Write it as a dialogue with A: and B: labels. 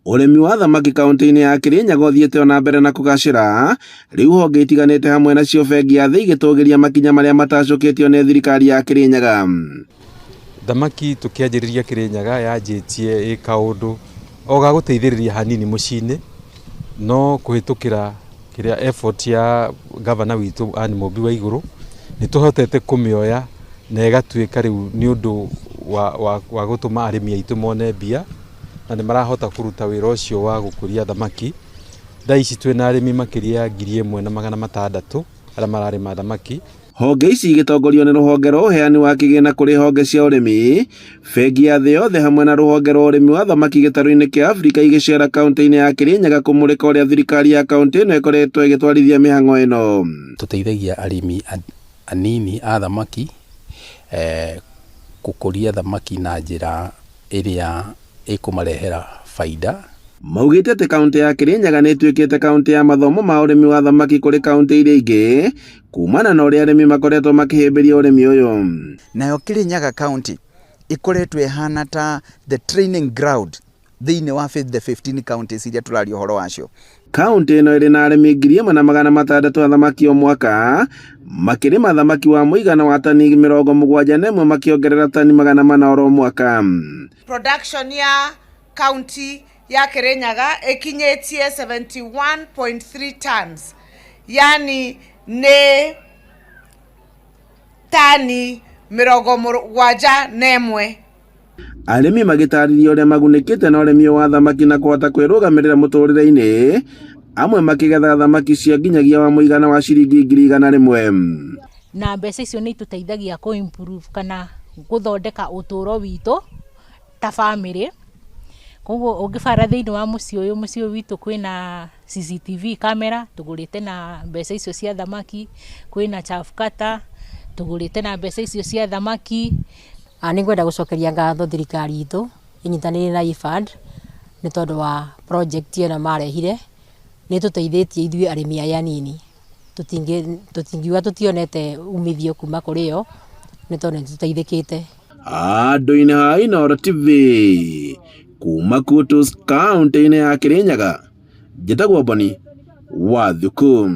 A: Ũrĩmi wa thamaki kaunti-inĩ ya Kirinyaga ũthiĩte o na mbere na kũgacĩra, rĩu honge itiganĩte hamwe nacio bengi ya thĩ igĩtũgĩria makinya marĩa matacũkĩtio nĩ thirikari ya Kirinyaga.
B: Thamaki tũkĩanjĩrĩria Kirinyaga yanjĩtie ĩ kaũndũ o ga gũteithĩrĩria hanini mũciĩ-inĩ, no kũhĩtũkĩra kĩrĩa effort ya gavana witũ Anne Mũmbi Waigũrũ, nĩ tũhotete kũmĩoya na ĩgatuĩka rĩu nĩ ũndũ wa gũtũma arĩmi aitũ mone mbia. Na nĩ marahota kũruta wĩra ũcio wa gũkũria thamaki. Thaa ici twĩna arĩmi makĩria ya 1600 arĩa mararĩma thamaki.
A: Honge ici igĩtongorio nĩ rũhonge rwa ũheani wa kĩgĩna kũrĩ honge cia ũrĩmi, bengi ya thĩ yothe hamwe na rũhonge rwa ũrĩmi wa thamaki gĩtarũ-inĩ kĩa Afrika igĩcera kauntĩ-inĩ ya Kirinyaga kũmũrĩka ũrĩa thirikari ya kauntĩ ĩno ĩkoretwo ĩgĩtwarithia mĩhang'o ĩno.
C: Tũteithagia arĩmi anini a thamaki gũkũria thamaki na njĩra ĩrĩa ĩkũmarehera baida.
A: Maugĩte atĩ kauntĩ ya Kirinyaga nĩ ĩtuĩkĩte kauntĩ ya mathomo ma ũrĩmi wa thamaki kũrĩ kauntĩ iria ingĩ kumana na ũrĩa arĩmi makoretwo makĩhĩmbĩria ũrĩmi ũyũ.
D: Nayo Kirinyaga County ĩkoretwo ĩhana ta the training ground thĩinĩ wa the 15 counties iria tũraria ũhoro wacio.
A: Kauntĩ ĩno ĩrĩ na arĩmi 1600 a thamaki o mwaka, makĩrĩma thamaki wa mũigana wa tani 71 makĩongerera tani 400 oro mwaka.
E: Production ya county ya Kirinyaga ĩkinyĩtie 71.3 tons, yani nĩ tani 71.
A: Arĩmi magĩtarĩria ũrĩa magunĩkĩte na ũrĩmi ũyũ wa thamaki na kũhota kwĩrũgamĩrĩra mũtũrĩre-inĩ, amwe makĩgetha thamaki cia nginyagia wa mũigana wa ciringi 100,000.
F: Na mbeca icio nĩ itũteithagia kũ improve kana gũthondeka ũtũro witũ ta bamĩrĩ. Koguo ũngĩbara thĩinĩ wa mũciĩ ũyũ, mũciĩ ũyũ witũ kwĩna CCTV camera tũgũrĩte na mbeca icio cia thamaki, kwĩna chaff cutter tũgũrĩte na mbeca icio cia thamaki.
G: Nĩ ngwenda gũcokeria ngatho thirikari itũ ĩnyitanĩire na IFAD nĩ tondũ wa project ĩno marehire, nĩ ĩtũteithĩtie ithuĩ arĩmi aya anini, tũtingiuga tũtionete umithio kuma kũrĩ yo nĩ tondũ nĩ tũteithĩkĩte.
A: Handũ-inĩ ha Inooro TV kuma Kutus kaunti-inĩ ya Kirinyaga, njĩtagwo Boni wa Thuku.